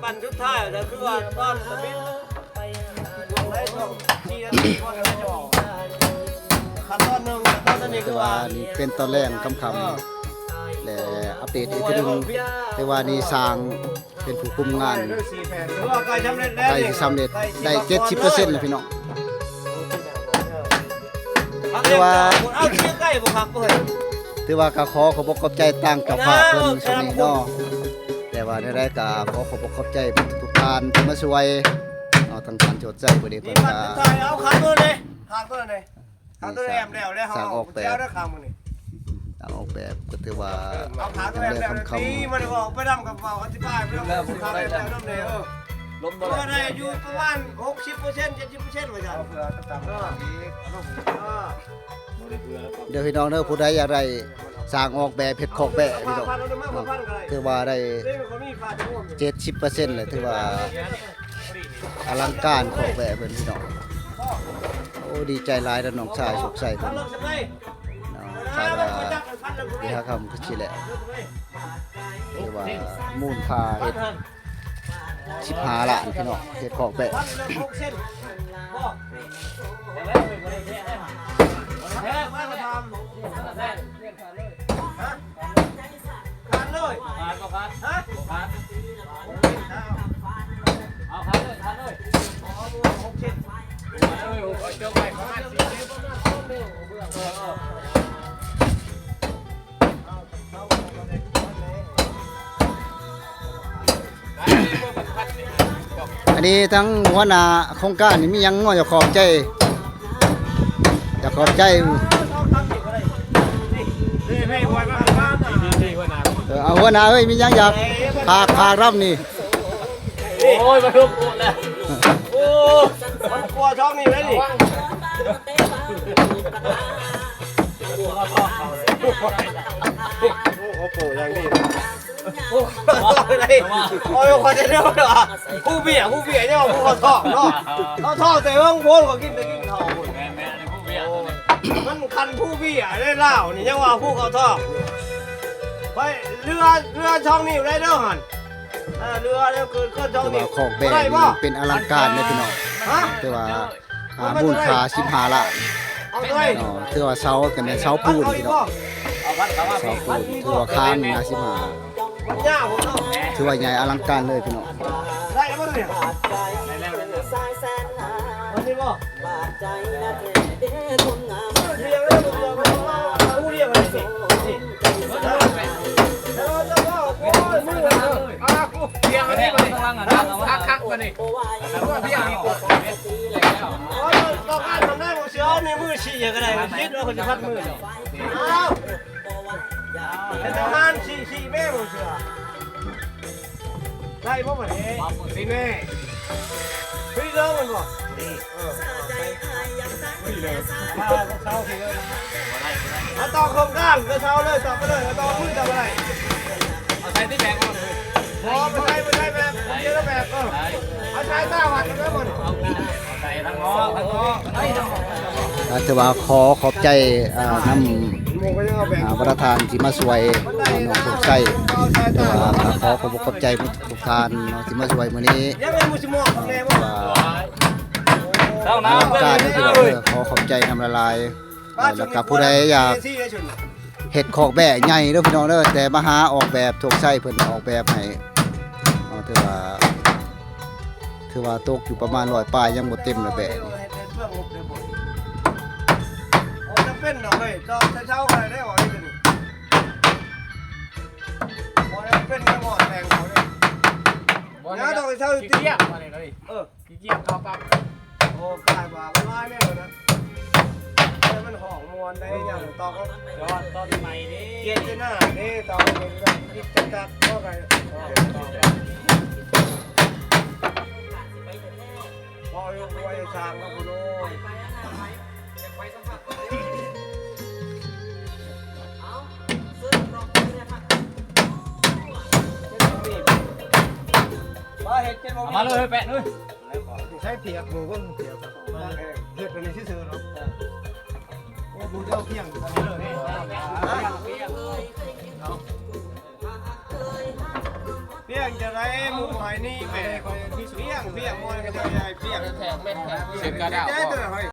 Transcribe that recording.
ປັນສຸດທ້າຍກໍຄືວ່າຕອນສະບິດ ຊ່ວງໃດຊ່ວງສີ່ນາທີ ກ່ອນຈະອອກ ຂັ້ນຕອນໜຶ່ງ ຂັ້ນຕອນນີ້ຄືວ່າ ແຕ່ວ່ານີ້ເປັນຕອນແລງຄ່ຳໆ ແລະ ອັບເດດອີກເທື່ອໜຶ່ງ ແຕ່ວ່ານີ້ຊ່າງເປັນຜູ້ຄຸມງານ ໃກ້ຊິສຳເລັດ ໄດ້ເຈັດສິບເປີເຊັນແລ້ວພີ່ນ້ອງ. ຖືວ່າ ຖືວ່າກໍຂໍຂອບອົກຂອບໃຈທາງເຈົ້າພາບເພິ່ນຊ່ວງນີ້ເນາະ ແຕ່ວ່າແນວໃດກໍຂໍຂອບອົກຂອບໃຈທຸກໆທ່ານທີ່ມາຊ່ວຍເນາະ ທາງທ່ານໂຊດໄຊ ມື້ນີ້ເພິ່ນກໍ ເອົາຂາໂຕນີ້ ຂາໂຕນີ້ ຂາໂຕແອມແລ້ວແລ້ວ ເຮົາເອົາແບບ ເອົາເດີຂາມື້ນີ້ ທາງອອກແບບກໍຖືວ່າ ເອົາຂາໂຕແອມແລ້ວ ດີ ມັນອອກໄປນຳກັບເວົ້າ ອະທິບາຍໄປນຳກັບຂາໂຕແອມແລ້ວນຳແດ່ ເອີ ລົມບໍ່ໄດ້ ໄດ້ຢູ່ປະມານຫົກສິບເປີເຊັນ ເຈັດສິບເປີເຊັນ ວ່າຊັ້ນ ເອົາເພື່ອຕາມ ເອີ ເອີ ເດີພີ່ນ້ອງເດີ ຜູ້ໃດຢາກໄດ້ຊ່າງອອກແບບເຮັດຄອກແບ້ພີ່ນ້ອງ ຖືວ່າໄດ້ເຈັດສິບເປີເຊັນແລ້ວ ຖືວ່າອະລັງການຄອກແບ້ເພິ່ນພີ່ນ້ອງ. ໂອ້ ດີໃຈຫຼາຍນຳນ້ອງຊາຍສຸກໄຊເພິ່ນເນາະ ຄາດວ່າເດືອນຫ້າຄ່ຳຄືຊິແລ້ວ ຖືວ່າມູນຄ່າເຮັດ ສິບຫ້າລ້ານພີ່ນ້ອງ ເຮັດຄອກແບ້ ອັນນີ້ທາງຫົວໜ້າໂຄງການນີ້ມີຫຍັງເນາະ ຢາກຂອບໃຈ ຢາກຂອບໃຈ ເອີ ເອົາຫົວໜ້າເອີຍ ມີຫຍັງຢາກຝາກ ຝາກນຳນີ້ ໂອ້ຍ ມາທຸກໂອດແລ້ວ ໂອ້ຍ ມັນກົວຊ່ອງນີ້ເລີຍນີ້ ໂອ້ ໂອ້ ຢ່າງດີ ໂອ້ຍ ໂອ້ຍ ຂໍແຕ່ເດີ ຜູ້ເບຍ ຜູ້ເບຍ ຢ່າວ່າຜູ້ເຂົ້າທ້ອງເນາະ ເຂົ້າທ້ອງແຕ່ເບິ່ງໂພນ ກໍກິນແຕ່ກິນເຂົ້າພຸ້ນ ແມ່ນໆ ຜູ້ເບຍ ໂອ້ຍ ມັນຄັນຜູ້ເບຍໄດ້ລາວນີ້ ຍັງວ່າຜູ້ເຂົ້າທ້ອງ ໄປເຮືອ ເຮືອຊ່ອງນີ້ໄດ້ເດີຫັ້ນ ເອີ ເຮືອແລ້ວເກີດເຄື່ອນຊ່ອງນີ້ ແຕ່ວ່າຄອກແບ້ນີ້ເປັນອະລັງການເດ້ພີ່ນ້ອງ ຮະ ແຕ່ວ່າ ອ່າ ມູນຄ່າສິບຫ້າລ້ານເນາະ ຖືວ່າເສົາກໍແມ່ນເສົາປູນພີ່ນ້ອງ ເສົາປູນ ຖືວ່າຄານໜ້າສິບຫ້າ ຖືວ່າໃຫຍ່ອະລັງການເລີຍພີ່ນ້ອງ ໄດ້ແລ້ວບໍ່ນີ້ ໄດ້ແລ້ວ ໄດ້ແລ້ວ ຄັກໆ ບັດນີ້ ໂອ້ຍ ຕ້ອງການທຳໄດ້ບໍ່ເຊື່ອ ໃນມືຊີ້ກໍໄດ້ ຄິດວ່າເພິ່ນຊິພັດມື ເອົາ ເປັນທະຫານຊີ້ ຊີ້ແມ່ບໍ່ເຊື່ອ ໄດ້ບໍ່ບັດນີ້ ຊີ້ແມ່ ຟຣີເດີແມ່ນບໍ່ ເອີ ຟຣີເດີ ເອົາ ເອົາຕໍ່ໂຄງການ ເອົາເຊົາເລີຍ ຕໍ່ໄປເລີຍ ເອົາຕໍ່ມື ຕໍ່ໄປເລີຍ ເອົາໃສ່ຕິແບກ ບໍ່ ບໍ່ໃສ່ ບໍ່ໃສ່ແບບ ເອົາແບບ ເອີ ເອົາໃສ່ຕາວັດເດີ ບໍ່ ເອົາໃສ່ທັງໝໍ້ ທັງໝໍ້ ອ່າ ຖືວ່າຂໍຂອບໃຈ ອ່າ ນຳ ອ່າ ປະທານທີ່ມາຊ່ວຍ ອ່າ ນ້ອງໂຊກໄຊ ແຕ່ວ່າກໍຂໍຂອບອົກຂອບໃຈທຸກໆທ່ານເນາະ ທີ່ມາຊ່ວຍມື້ນີ້ ວ່າອະລັງການເດ້ພີ່ນ້ອງເດີ ຂໍຂອບໃຈນຳຫຼາຍໆ ແລ້ວກໍຜູ້ໃດຢາກ ເຮັດຄອກແບ້ໃຫຍ່ເດີພີ່ນ້ອງເດີ ແຕ່ມາຫາອອກແບບໂຊກໄຊເພິ່ນອອກແບບໃຫ້ ເນາະ ຖືວ່າ ຖືວ່າຕົກຢູ່ປະມານຮ້ອຍປາຍ ຍັງບໍ່ເຕັມເລີຍແບ້ນີ້ ເຮັດເບື້ອງລົບໄດ້ບໍ່ ໂອ້ ຈຳເປັນດອກເອີຍ ຕອນເຊົ້າໆ ກໍໄດ້ອອກເລີຍ ບໍ່ໄດ້ເປັນໝໍ້ແປງເຂົາເດ້ ບໍ່ ຍາ ຕ້ອງເຊົ້າ ຂີ້ກຽດ ເອີ ຂີ້ກຽດເຂົ້າປັບ ໂອ້ ຂາຍວ່າມັນຫຼາຍແລ້ວນະ ແຕ່ມັນຫ້ອງມ່ວນໄດ້ຫຍັງຕອກ ຍອດຕົ້ນໃໝ່ເດ້ ກຽດຈະໜ້າເດ້ ຕອກເປັນແບບຈິກຈັກໆ ເຂົ້າໄປ ເວົ້າຢູ່ໄວ້ຊ່າງເນາະ ໂອ້ຍ ມາເລີຍ ແປະເລີຍ ໃຊ້ເປຍກໝູເບິ່ງ ເປຍກ ເຮັດອັນນີ້ຊື່ໆ ເນາະ ໂອ້ ບໍ່ໄດ້ເອົາພຽງອັນນີ້ເລີຍ ເນາະ. ປຽງຈະໄດ້ໝູ່ໃຫ້ນີ້ແບບປຽງ ປຽງ ບໍ່ໃຫ້ປຽງ ເຊັດກາດາວ ເຈົ້າເດີເຮີຍ